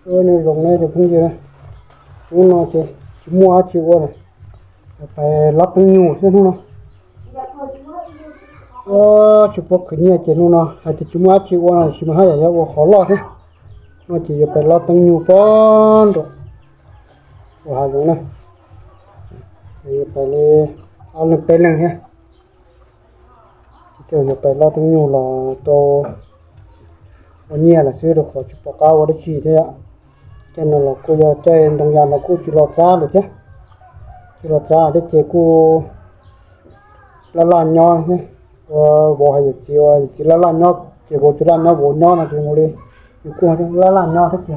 Ua zoo ne cov phooj ywg, hnub no ces tsis muaj dab tsi ua na, pais lob teeb nyug xwb hnub no. Tsis pub khwv nyiaj ces hnub no hais tias tsis muaj dab tsi ua no, tsis mas haj yam yuav ua qhov loj thiab. No ces yuav pais lob teeb nyug pog nram ua hav zoov na, ces yuav pais li ob leeg peb leeg thiab. Ces yuav pais lob teeb nyug los rau ua nyiaj lawm xwb rau qhov tsis pom qab ua dab tsi thiab. Caij no los kuj yog caij ntoo yas los kuj tsis los txab lawm thiab. Tsis los txab thiab ces kuj laj laj nyob thiab. Ua vauv hais yawm txiv, ua yawm txiv laj laj nyob ces vauv tsis laj nyob, vauv nyob no ces mus li, yus kuj laj laj nyob thiab ces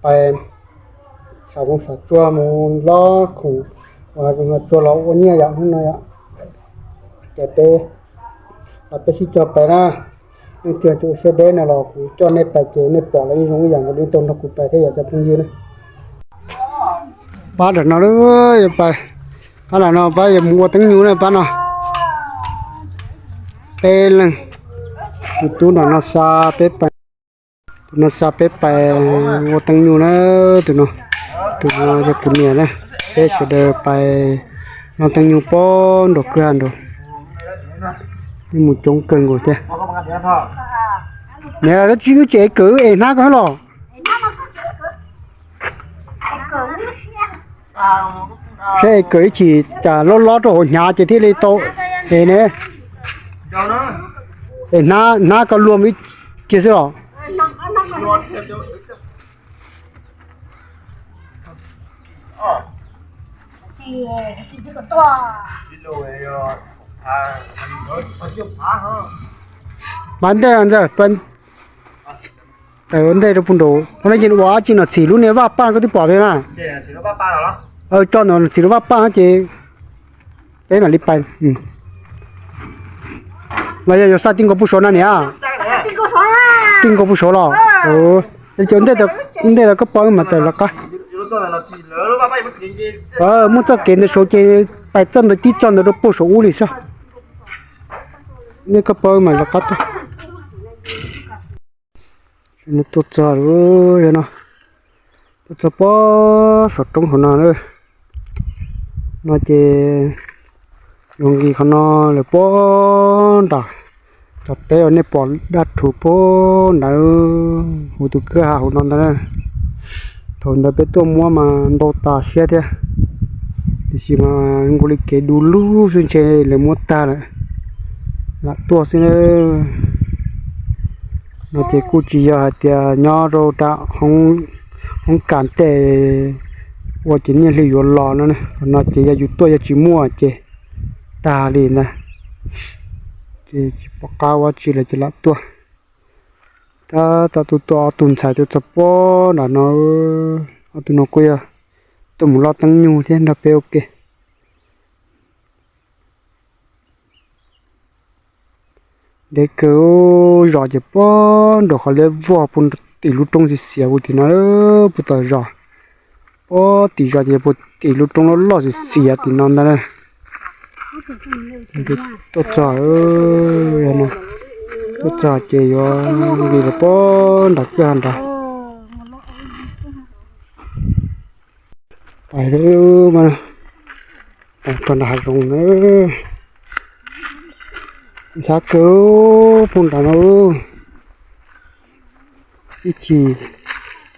pais sam zoov sam tsuag mus lob khoom, ua tsuag los ua nyiaj yam hnub no yom. Ces peb los peb sib cog pais na, leej twg tsis ua siab deb no los kuv coj nej pais ces nej pom los yeej zoo ib yam nkaus li tau nrog kuv pais thiab yom cov phooj ywg na. Pab nram no lawm, pab nram no pab yuav mus ua teeb nyug na pab no. Peb leeg, tus tub nram no xa peb pais, tus no xa peb pais ua teeb nyug na, tus no, tus no yog kuv niam na, peb sawv daws pais lob teeb nyug pog nram kwj ha nraud. Mus coob kawg nkaus thiab. Niam, koj tsis wb tsev kawm es hnab koj los? Saib es kawm ib chim cas lob lob rau hauv hnyav ces thiaj li tau es ne. Es hnab, hnab koj luaj ib kiag xwb los? Mas ntej ntawd, ntej rau puag nraud no ces ua dab tsi no, txhim lub niag vaj paj koj twb pom li na. Coj ntawd txhim lub vaj paj ces peb mam li pais. Los yog yuav xa tij nkaus puag saud no niam? Tij nkaus puag saud los? Ntej tau koj pab mas tawm lawv qab. Muaj txoj kev ntawd saud ces pais txoj ntawd tib txoj ntawd rau puag saum ub li saib. Nej koj pab mas lawv qab tuaj. Tuaj txog, tuaj txog puag saum roob hauv no. No ces yuav nqis qhov no lawm puag nram cov teb uas nej pom daj rhuv puag nrad, hauv tus kwj ha hauv no ntag na. Thaum ntawd peb tuaj muab mas ntau tas siab thiab, tiam sis mas nkaus li kev du lug xwb ntshe lawv muab tag lawm, lam tuaj xwb na. No ces kuj tsis yog hais tias nyob rau nram hoob kas tej ua ces nyiaj hli yuav los no, qhov no ces yog yus tuaj yog tsis muaj ces tag li ntag. Ces tsis pom qab ua tsi lawm ces lam tuaj. Tab tom tus tuaj ob tug ntxhais tuaj txog puag nram no, ob tug no kuj yog tuaj mus lob teeb nyug thiab nrog peb ua ke. Deb kawg, zos ces puag nram qhov liab vog puag tim lub roob xiav xiav puag tim no, puag tom zos. Puag tim zos ces puag tim lub roob loj loj xiav xiav tim no ntag. Tuaj txog, tuaj txog ces yuav nqis los puag nram kwj ha nrad. Pais, pais txog nram hav zoov na. Ntxhab kawg puag nram no. Ib chim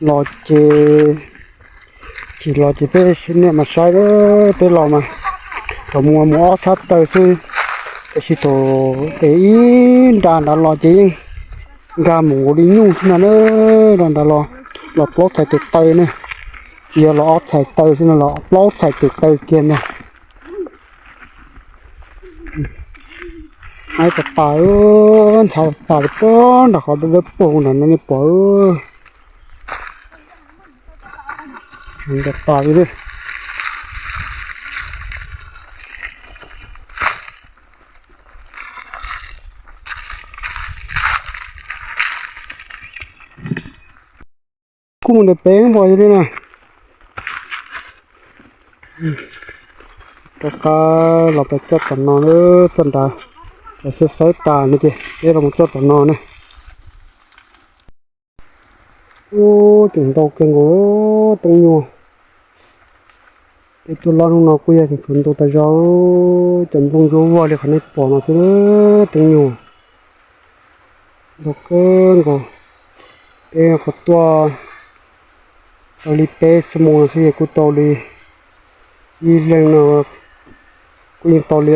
los ces, chim los ces peb niam mas saib, peb los mas thaum mus mus ob txhab taw xwb, tiam sis thaum es ib nra nrad los ces yeej nkag mus nkaus li nyuj xwb ntag na. Los nrad los, los plaub txhais tes taw ne, tsis yog los ob txhais taw xwb no, los plaub txhais tes taw kiag ntag. Ib tas tas, ntxhab tas li puag nram qhov dawb dawb paug nram no nej pom. Nram tas li. Kuj mus ntawm pem npog li na. Rov qab los pem txoj tom no, txoj nrad, los xaib xaib tas no ces peb los mus txoj tom no na. Tseem ntau kawg nkaus teeb nyuag. Peb tuaj lob hnub no kuj yog tseem tshuav ntau tas zog, cov nplooj zuab vog li qhov nej pom no xwb teeb nyuag. Ntau kawg nkaus. Peb qhov tuaj tau li peb xuab moos no xwb kuj tau li ib leeg no kuj yeej tau li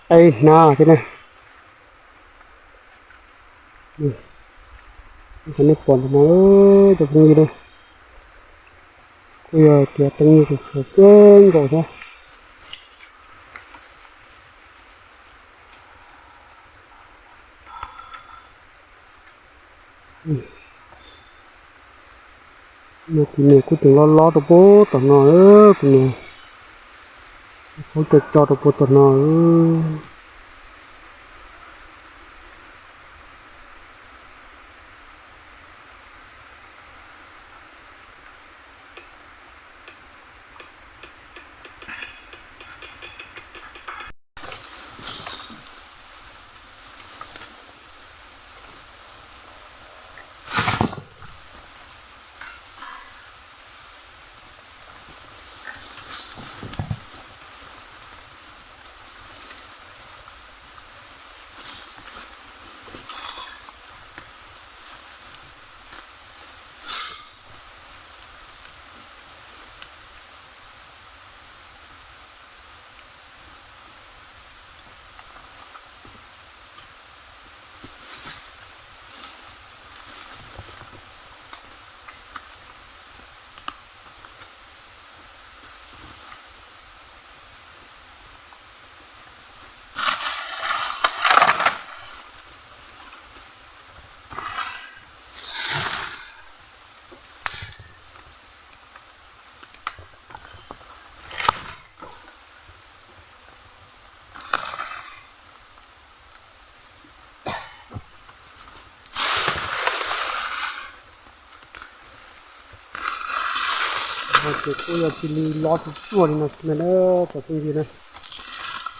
peb hnab thiab na. Qhov nej pom ntawm no, cov phooj ywg na, kuj yog tias teeb nyuag tseem tshuav kawg nkaus thiab. No kuv niam kuj tseem lob lob rau puag tom no, kuv niam khaub co co rau puag tom no. Ces kuj yog cia li lob tsuag tsuag li no xwb na, cov phooj ywg na.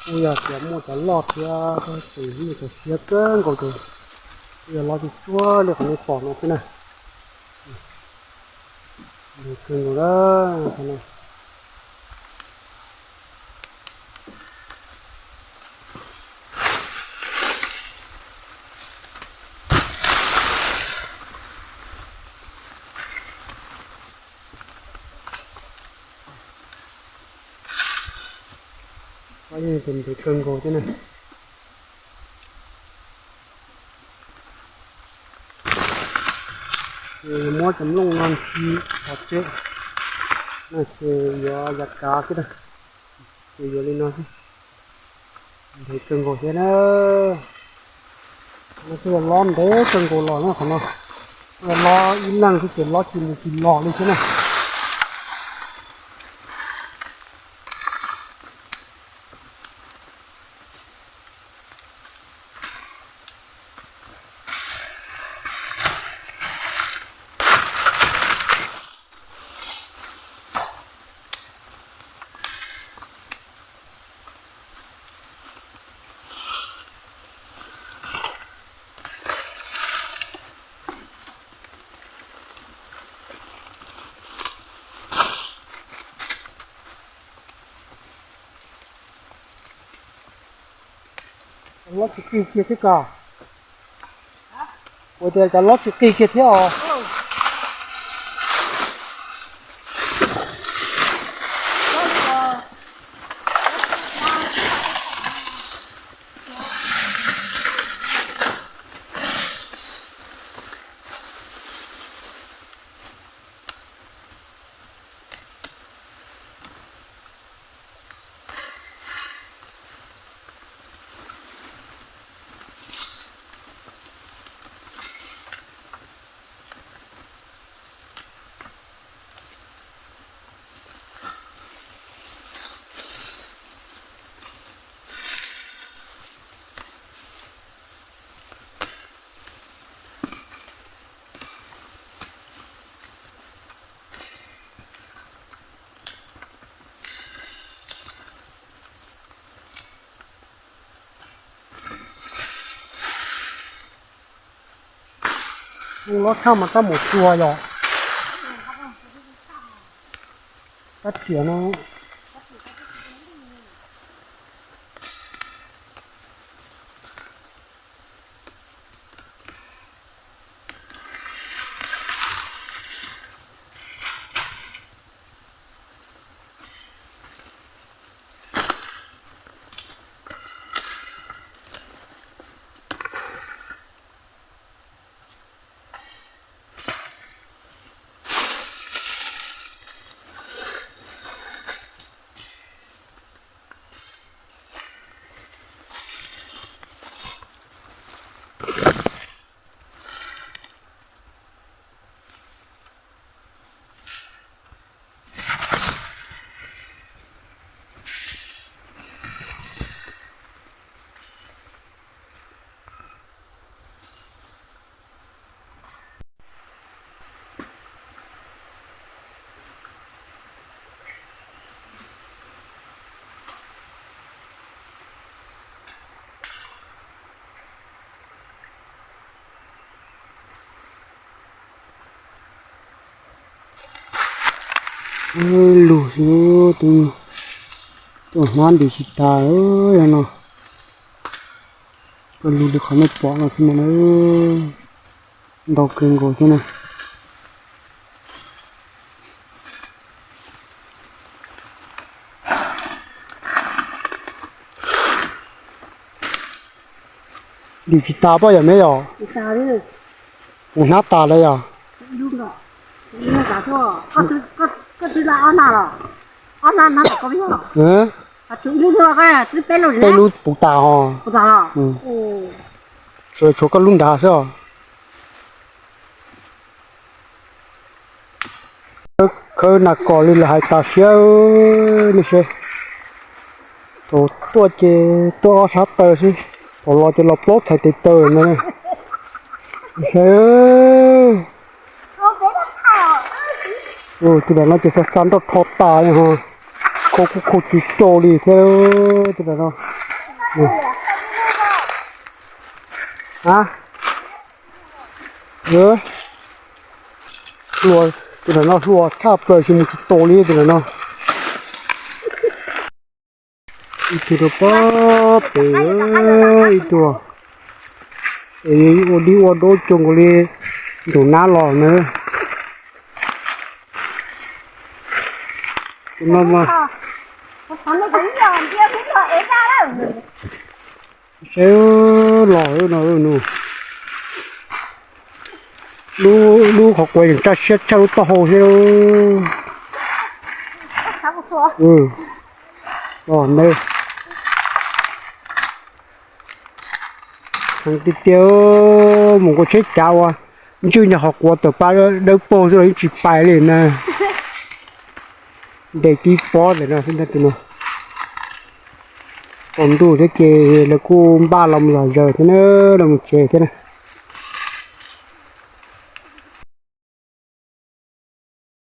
Kuj yog tias muaj cov loj thiab, tab sis muaj cov siab kawg nkaus ces kuj yog lob tsuag tsuag li qhov nej pom no xwb na. Kawg nkaus na. Yeej ntev kawg nkaus thiab na. Ces muab cov nplooj no ntxi pov tseg, ces yuav yav kav xwb na. Ces yuav li no xwb. Ntev kawg nkaus thiab na. No twb yog lob ntev kawg nkaus los na qhov no. Twb yog lob ib leeg xwb ces lob tsis mus tsis los li thiab na. Cov lob tsis qig kiag thiab ko. Kuv tias cov lob tsis qig kiag thiab os. Lob tshaj mas tab mus txua yom. Kab riam no. Lug xwb, tus hnab ntim tsis tas no. Koj lug li qhov nej pom no xwb na, ntau kawg nkaus thiab na. Ntim tsis tas pob yom me yom? Kuv hnab tas lawm yom? Peb lub puv tas os. Tshuav koj lub nrad xwb os. Khawb nas kos li lawv hais tas siab, nej saib. Thaum tuaj ces tuaj ob sab taw xwb, thaum los ces los plaub txhais tes taw na. Saib, tus nram no ces xa xa nroj rho tas li ho, khau kuj khau tsis rau li thiab tus nram no. Tus nram no hluas tshaj plaws tsis mus tsis tau li tus nram no. Ib tug rau pob pem, ib tug, es ua dib ua dab cuag nkaus li nraum nab los na. Tus no mas saib los no, lub qhov quav yeej tsaj siab tshaj lub taub hau thiab. Los ntawd, heev tiag tiag, mus nkaus tsheb cav ua ntswj nyog qhov quav tawm pab dawb paug xwb los yeej tsis pais li na. Ntes tib pob ntawm no xwb ntag tus no. Tsaus ntuj thiab ces lawv kuj npaj los mus zom zaws thiab na, los mus tsev thiab na.